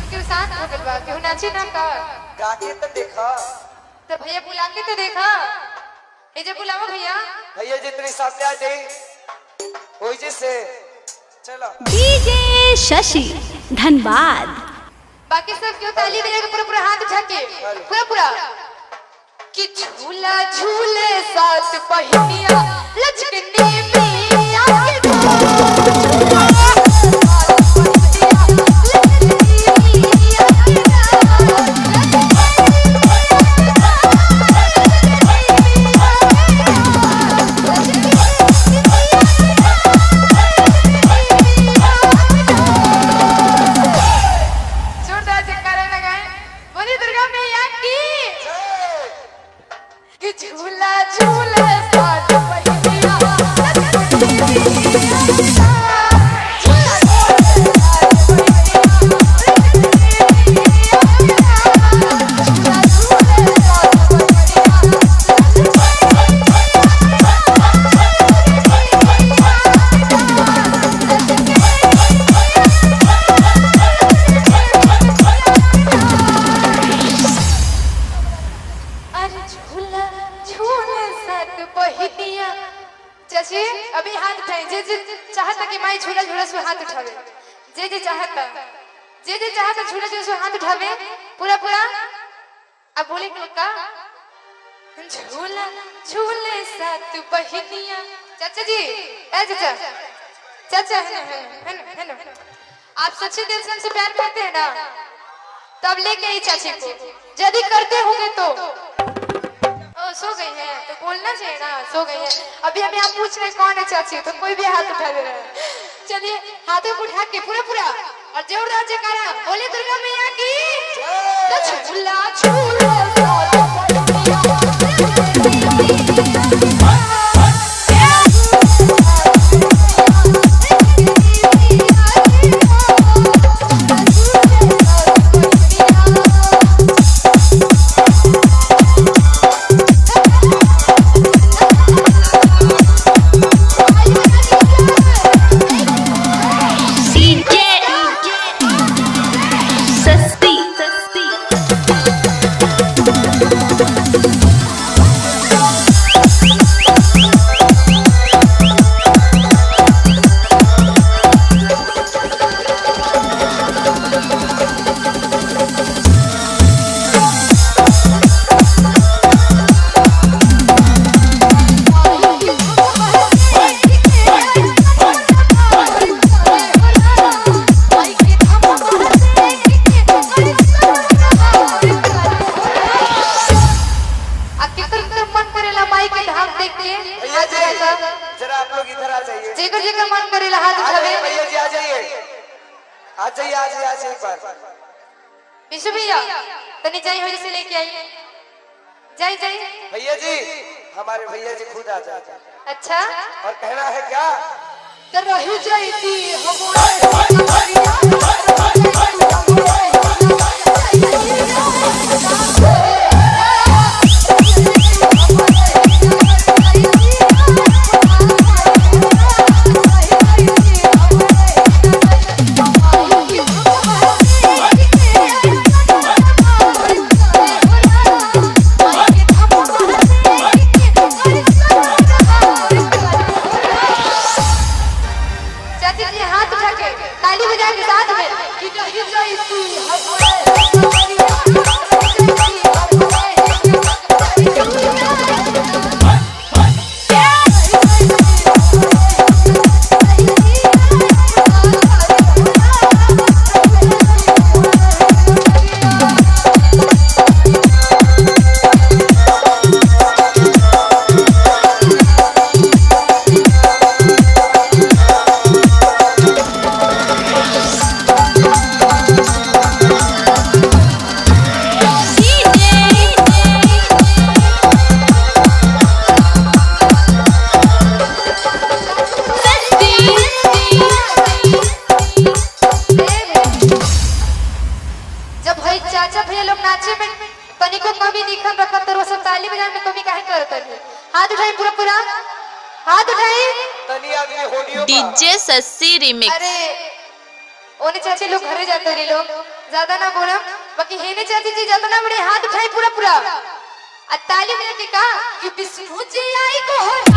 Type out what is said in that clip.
सब केहू शांत हो गइल बा, केहू नाचे ना का? गाके तो देखा। तो भैया बुला के तो देखा, ए जे बुलावा भैया। भैया जितनी सामने आ जाई वही जैसे चलो। डीजे शशि धनबाद। बाकी सब क्यों ताली बजा के पूरा पूरा हाथ उठा के पूरा पूरा कि झूला झूले सात बहिनिया लचकनी मिया के जोरदार जयकारा लगाए, बोली दुर्गा मैया की। कि झूला झूले सात बहिनिया लचकनी मिया के झूला झूले सात बहिनिया लचकनी मिया के झूला झूले सात बहिनिया। अरे झूला झूले सात बहिनिया। चाची अभी हाथ उठाए, जे जे चाहता कि माई झूला झूला से हाथ उठावे, जे जे चाहता, जे जे चाहता झूला झूला से हाथ उठावे पूरा पूरा। अब बोले कि का झूला झूले सात बहिनिया। चाचा जी, ए चाचा, चाचा है ना, है ना, है ना, आप सच्चे दिल से हमसे प्यार करते हैं ना, तब लेके आई चाची को, यदि करते होंगे तो। ओ सो गई है तो बोलना चाहिए ना, सो गई है। अभी अभी आप पूछ रहे कौन है चाची, तो कोई भी हाथ उठा दे रहा है। चलिए हाथों को उठा के पूरा पूरा और जोरदार जयकारा बोले दुर्गा मैया की। तो झूला झूला सात बहिनिया। डीजे सस्ती। अब केकर केकर मन करेला माई के धाम देख के? भैया जी जरा आप लोग इधर आ जाइए। जेकर जेकर मन करेला हाथ आ उठावे। जाइए भैया जी, आ जाइए, आ जाइए, आ जाइए, आ जाइए एक बार। विशु भैया तनी जाई हो जैसे लेके आई, जाई जाई। भैया जी, हमारे भैया जी खुद आ जाए। अच्छा, और कहना है क्या? तो रही जाती हम। चाची जी हाथ उठा के ताली बजा के साथ में कि रही जाती जब भाई चाचा भैया लोग नाचे में तनिको कमी निखन रखत तो सब ताली बजाने में कमी काहे करत है? हाथ उठाई पूरा पूरा, हाथ उठाई। तनी आदमी होलियो डीजे सस्सी रिमिक्स। अरे ओने चाची लोग घरे जाते रही लोग ज्यादा ना बोलम। बाकी हेने चाची जी ज्यादा ना बड़े हाथ उठाई पूरा पूरा आ ताली बजा के का कि विष्णु जी आई को हो।